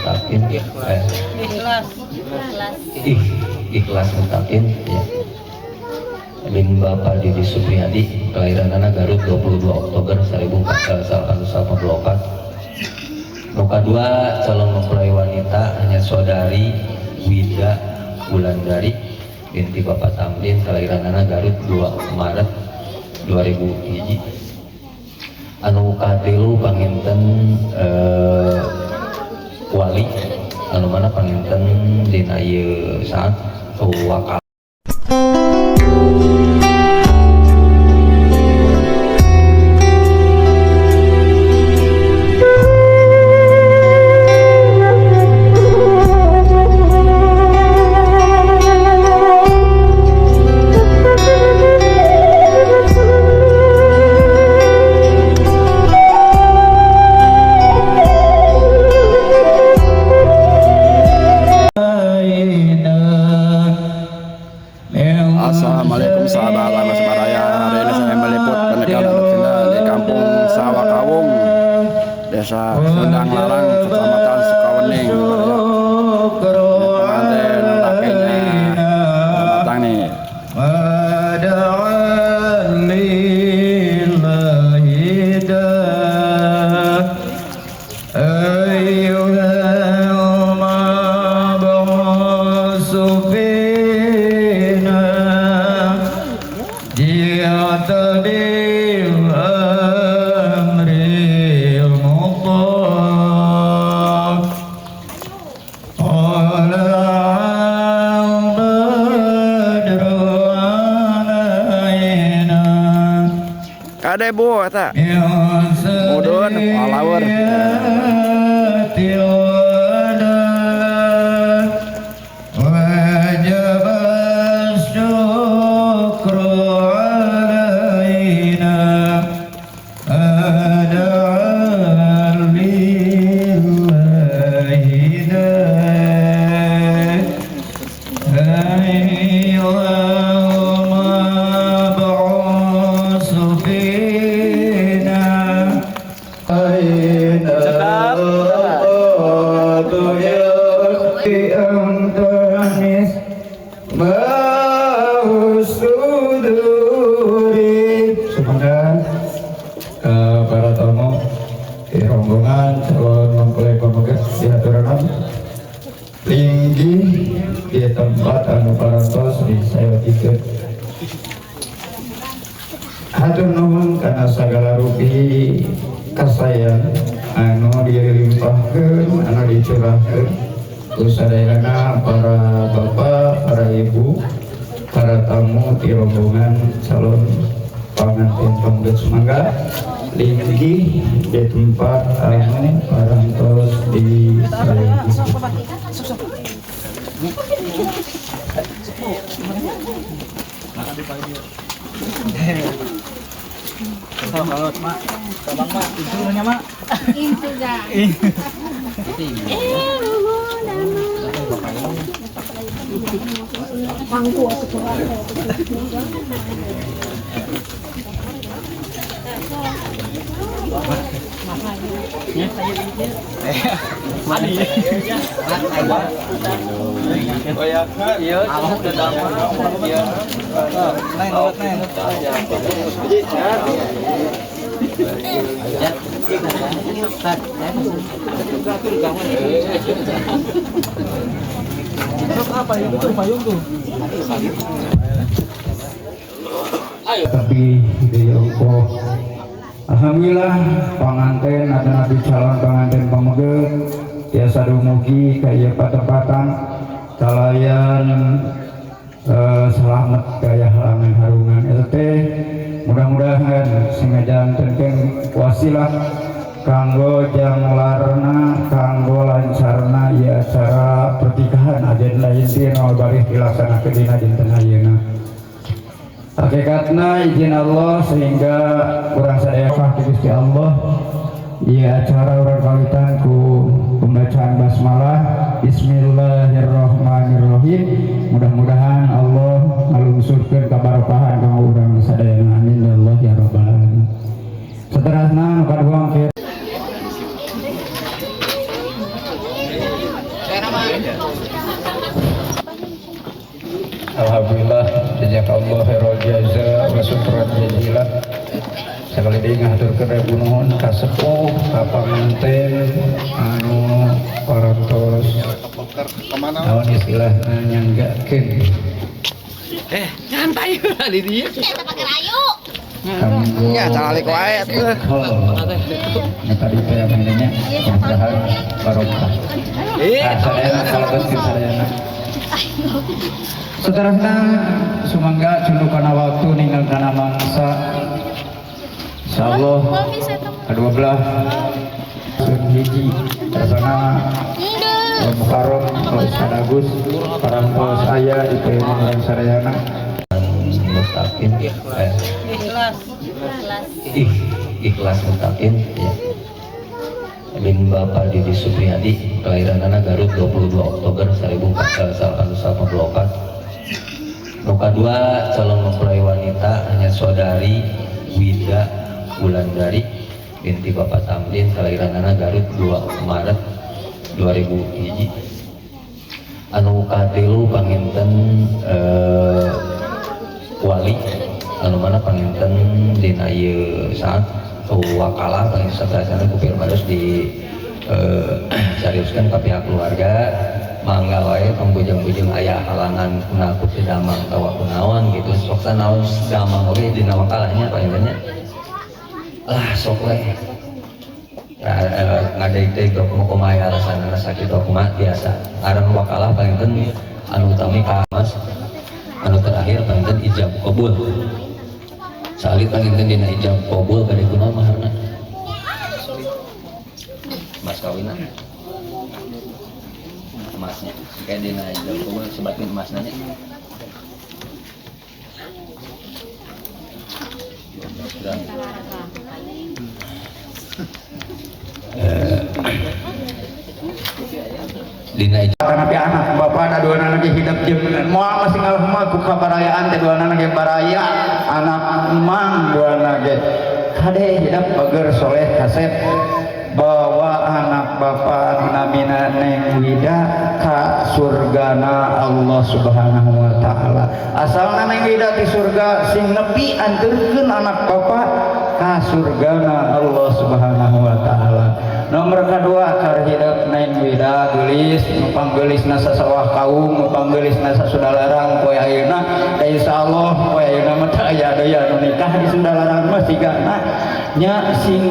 Mutakin, Ikhlas. Ih, Ikhlas Mutakin ya, bin Bapak Didi Supriyadi, kelahiran anak Garut 22 Oktober 1884. Nu kadua calon mempelai wanita hanya saudari Wida Wulandari binti Bapak Tamrin, kelahiran anak Garut 2 Maret 2000 hiji. Anu katilu panginten wali, anu mana panginten dina ieu saat wakal. Assalamualaikum sahabat Lamas Baraya. Hari ini saya meliput pernikahan anak Sunda di Kampung Sawah Kawung, Desa Sindang Larang, Kecamatan Sukawening. Baraya. Ini pengantin lakinya datang nih. ودعا لله داع أيها المبعوث فينا جئت بالأمر المطاع طلع البدر علينا Kade bu eta. من Mudun, palawur. ثنيات الوداع وجب الشكر علينا أدعى لله داع أيها المبعوث فينا أين الأوقات يكفي أن تهمس ما الصدور. Semoga para tamu di rombongan calon mempelai pemegat dihaturaken linggih di tempat anu parantos disayotikeun. Hatur nuhun kana sagala rupi kasayang anu dilimpahkeun, anu dicurahkeun ku sadayana para bapak, para ibu, para tamu di rombongan calon pangantin pameget. Sumangga linggih di tempat anu parantos disayotikeun. Kalau mak, tabang mak, itu namanya mak. Itu dah. Nuhun anu. Pangku atuh. Oh ya, iya, iya. Neng, neng. Apa itu tuh payung tuh? Tapi di ongkoh. Alhamdulillah panganten atau nabi calon panganten pameget tiasa dumugi ka ieu patempatan kalayan selamat gaya halangan harungan eta teh. Mudah-mudahan singajantenkeun wasilah kanggo janglarna, kanggo lancarna ieu acara pernikahan agenda inti nu bari dilaksanakeun dina dinten ayeuna. Hakikatna izin Allah sehingga kurang sadaya ti Gusti Allah. Ieu acara urang kawitan ku pembacaan basmalah, bismillahirrahmanirrahim. Mudah-mudahan Allah ngalungsurkeun kabarokahan kanggo urang sadayana. Amin ya Allah ya rabbal alamin. Seterusna nu kadua. Alhamdulillah jazakallahu khairal jaza wa syukran jazilan. Sekali deui ngahaturkeun ribu nuhun ka sepuh ka panganten anu parantos naon istilahna nyanggakeun. Nyantai di dieu. Kanggo Ya, calalik wae atuh. Nu tadi teh mainnya mudah-mudahan barokah. Ah, sadayana kalebetkeun sadayana. Seterusnya sumangga cunduk kana waktu ninggal kana mangsa. Insyaallah kedua belah sun hiji tersana Mukarram Ustaz Agus parantos aya di payunan urang sadayana. Mutakin Ikhlas. Ikhlas Mutakin ya. Bin Bapak Didi Supriyadi, kelahiran Garut 22 Oktober 1884. Nu kadua calon mempelai wanita hanya saudari Wida Wulandari binti Bapak Tamrin, kelahiran Garut 2 Maret 2001. Anu katilu panginten wali anu mana panginten dina ieu saat wakalah paling sateuacanna ku Firmanus di seriuskan ka pihak keluarga mangga wae tong bujeng-bujeng aya halangan kuna ku teu damang atawa kunaon gitu sok sanaon damang oge dina wakalahnya pangintennya lah sok we ngadaik-daik kumaha alasanna sakit kumaha biasa aran wakalah panginten anu utami ka mas anu terakhir panginten ijab kabul salit panginten dina ijab kabul bade kunaon maharna mas kawinna emasnya kayak dina ijab kabul sebatkeun emasna nya 12 gram. Dina Karena pi anak bapak ada dua anak hidup jeung moal masih ngalah mah ku kabarayaan teh dua anak ge baraya anak emang dua anak ge kade hidup bager soleh kasep bawa anak bapak anu namina Neng Wida ka surgana Allah Subhanahu wa taala. Asalna Neng Wida di surga sing nepi anterkeun anak bapak ka surgana Allah Subhanahu wa taala. Nomor kedua kar hidup Neng Wida geulis nu panggeulisna sasawah kaum nu panggelisna sasudalarang poe ayeuna da insyaallah poe ayeuna mah teu aya deui anu nikah di Sudalarang mah sigana nya sing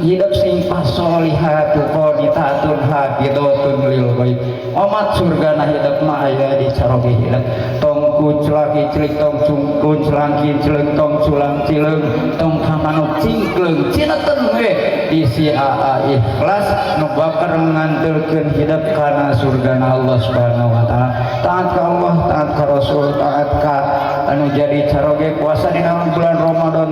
hidup sing pasolihatu qanitatun hafidhatun lil ghaib. Omat surgana hidup mah aya di caroge hidup tong kuclak iclik tong kuclang kincleng tong culang cileung tong kamanuk cingkleung cineten we di si aa ikhlas nu bakal ngantelkeun hidup kana surgana Allah Subhanahu wa taala. Taat ka Allah, taat ka Rasul, taat ka anu jadi caroge puasa dina bulan Ramadan,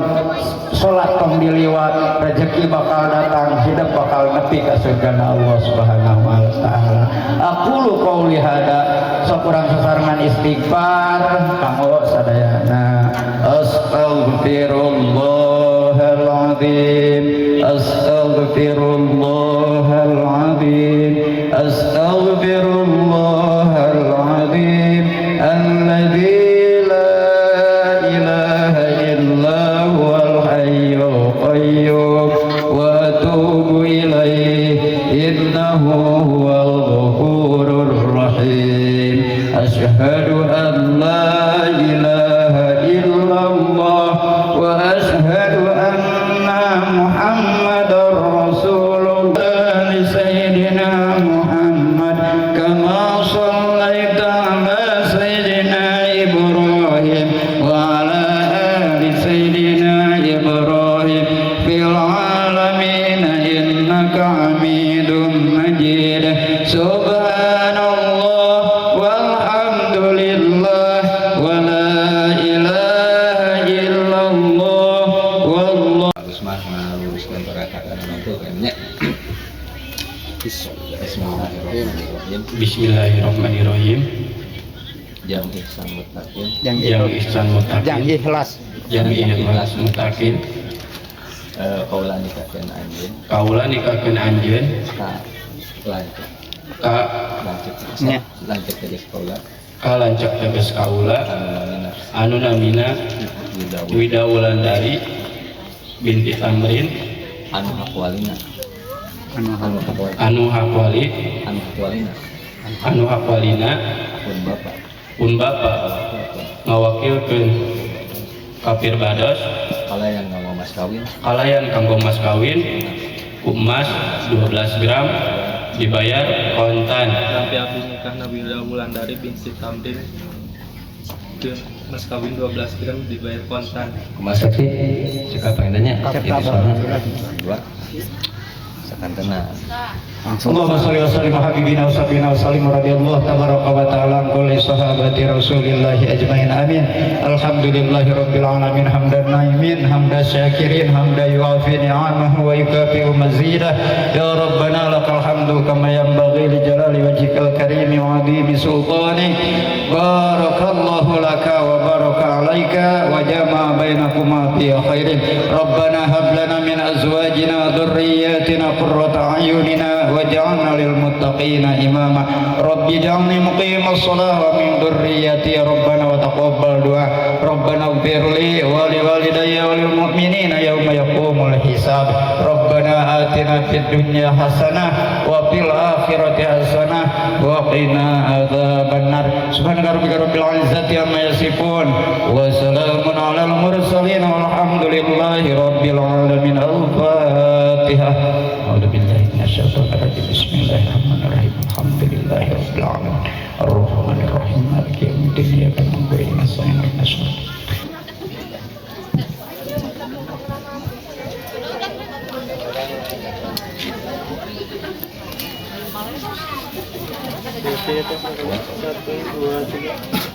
salat tong diliwat, rezeki bakal datang, hidup bakal nepi ka surgana Allah Subhanahu wa taala. Aqulu qauli hada, sok urang sasarengan istighfar kanggo sadayana. Astaghfirullahalazim, astaghfirullahalazim, astaghfirullahalazim alladzi la ilaha illa huwal hayyul qayyum wa atubu ilaihi innahu huwal ghafurur rahim. Asyhadu an la ilaha illallah wa asyhadu anna Muhammadar Rasulullah li sayyidina Muhammad kama shallaita ala sayyidina Ibrahim wa ala ali sayyidina Ibrahim fil alamin innaka Hamidum Majid. Subhanallah walhamdulillah wa la ilaha illallah wallahu. Harus mah ngaluruskeun perkataan itu kayaknya. Bismillahirrahmanirrahim. Bismillahirrahmanirrahim. Jang ihsan mutakin, Yang ihsan mutakin, Yang ikhlas, yang ikhlas mutakin, kaula nikakeun anjeun kaula nikakeun anjeun ka lanceuk Ka ka lanceuk teges kaula anu namina Wida Wulandari binti Tamrin anu hakwali anu hakwalina pun bapa ngawakilkeun ka Pirbados kalayan kanggo mas kawin ku emas 12 gram dibayar kontan. Nampi abdi nikahna Wida Wulandari binti Tamrin mas kawin 12 gram dibayar kontan. Kumaha saksi? Cekap pangintennya. Dua. Sakantena. Allahumma sholli wa sallim ala habibina wa sayyidina wa sallim radhiyallahu tabaraka wa ta'ala an kulli sahabati rasulillahi ajmain amin. Alhamdulillahi rabbil alamin hamdan naimin hamdan syakirin hamdan yuafi ni'amahu wa yukafi'u mazidah. Ya rabbana lakal hamdu kama yanbaghi li jalali wajhikal karim wa 'azimi sultani. Barakallahu laka wa baraka 'alaika wa jama'a bainakuma fi khairin. Rabbana hab lana min azwajina wa dhurriyyatina qurrata a'yunina waj'alna lil muttaqina imama. Rabbi ij'alni muqimas shalah wa min dhurriyyati rabbana wa taqabbal du'a. Rabbana ighfir li wa li walidayya wa lil mu'minina yawma yaqumul hisab. Rabbana atina fid dunya hasanah wa fil akhirati hasanah wa qina adzabannar. Subhana rabbika rabbil izzati amma yasifun wa salamun alal mursalin walhamdulillahi rabbil alamin. Al-Fatihah. A'udzu billahi minasyaitonir rajim. Bismillahirrahmanirrahim. Alhamdulillahirabbil alamin. Arrahmanirrahim. Maliki yaumiddin. Iyyaka na'budu wa iyyaka nasta'in. Ihdinas siratal 1, 2, 3.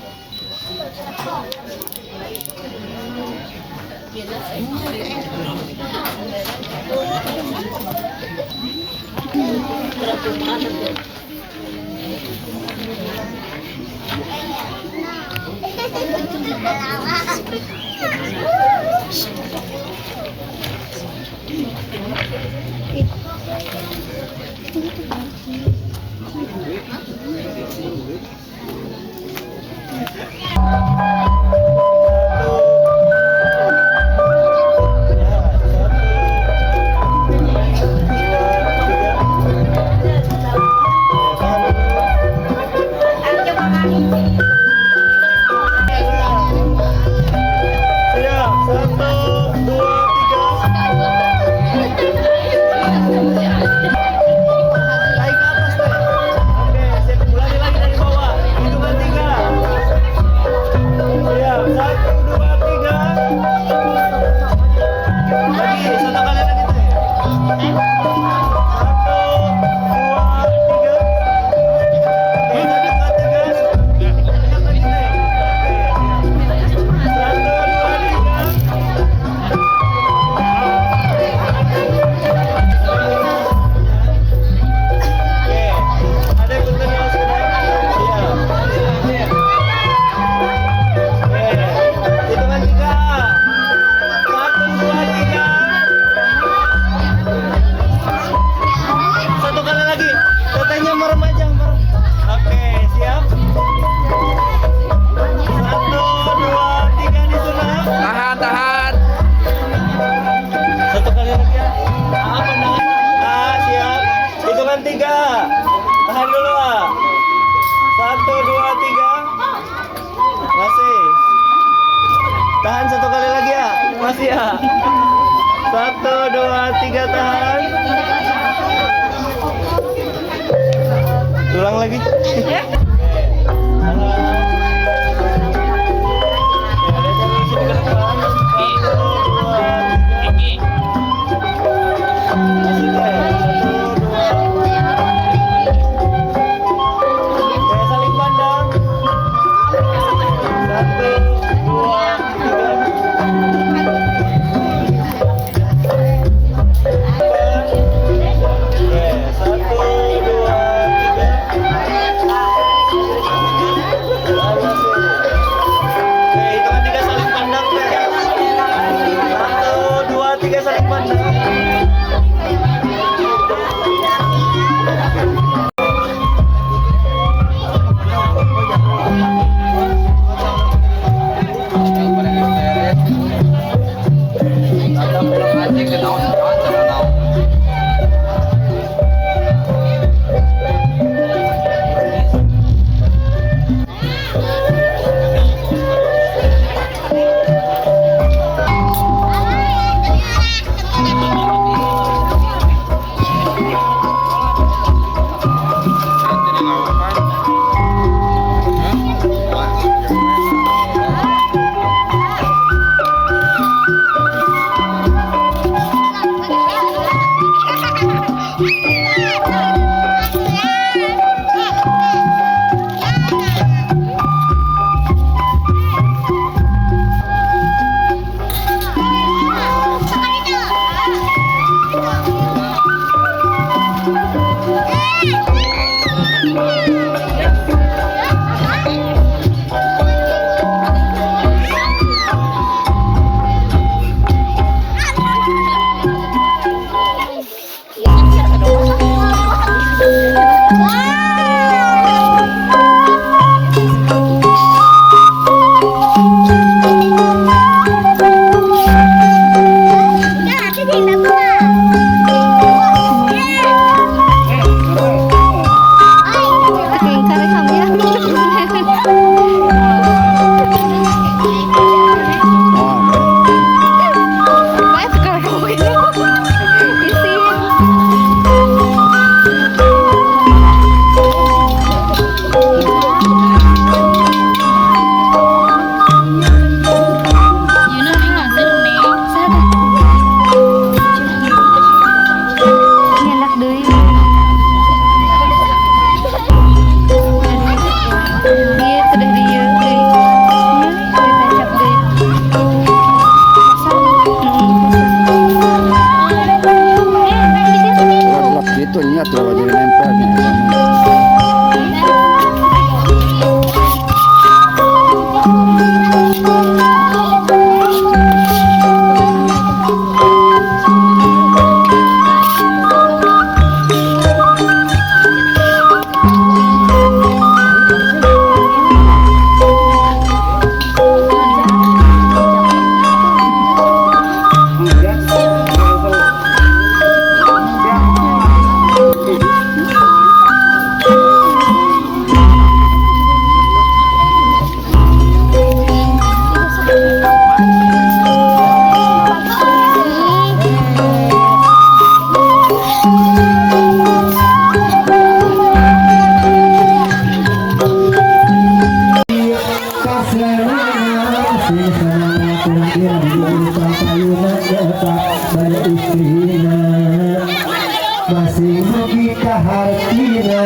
Saksina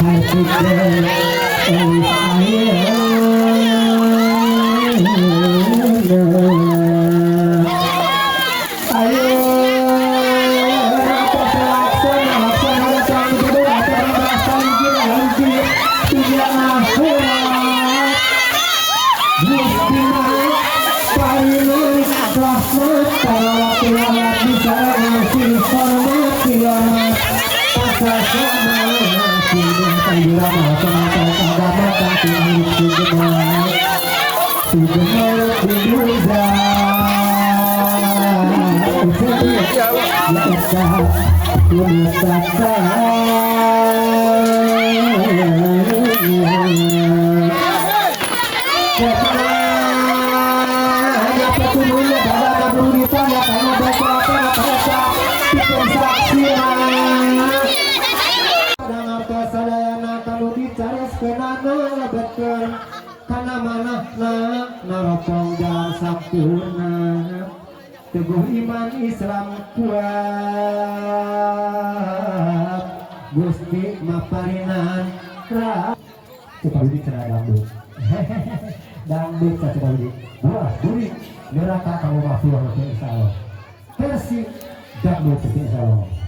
hartikeun euweuh ayeuna. Ayo Teguh iman Islam kuat Gusti maparinan Coba ini cerah dangdut dangdut coba ini buah gurih neraka kamu mafiah insyaallah versi dangdut insyaallah.